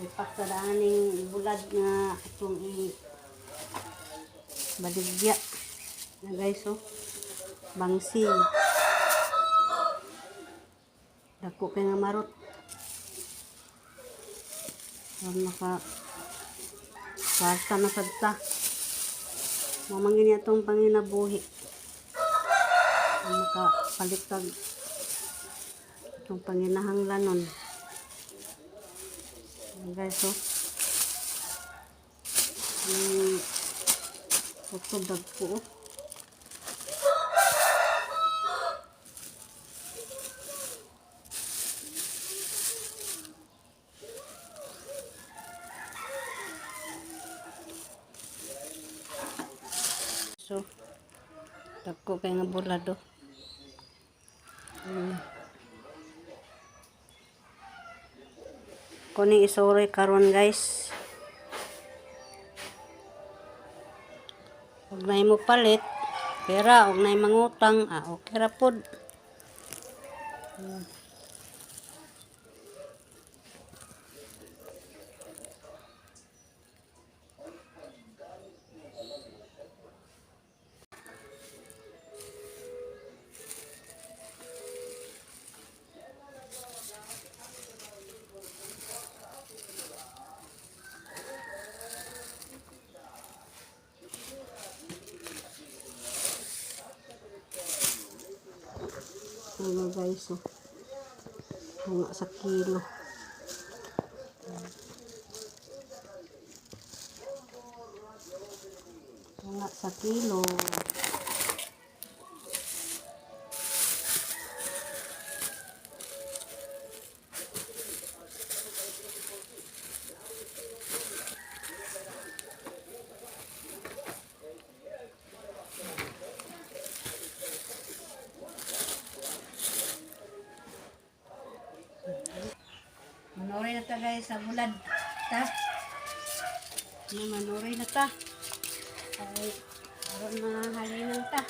Ipak sa daaning bulad nga itong i baligya. Na guys, oh. Bangsi. Dako kay nga marot. Aron maka kwarta na sad ta. Mamangin niya itong panginabuhi. Ang makapalitag itong panginahanglanon. Ayan, guys, oh. Yung utod dagko, oh. So, dagko kay nga bulad, oh. Kuning isuroy karon, guys. Ug nay mo palit, pera, ug nay mangutang, ah, okay ra pod. Ano guys, oh. Tunga sa kilo. Tunga sa kilo. Manuray na ta guys sa bulad. Ta. Ano, manuray na ta. Ay, aron mahalinan ta.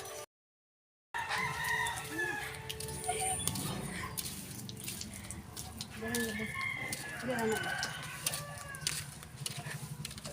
Dira na ba? Dira na ba?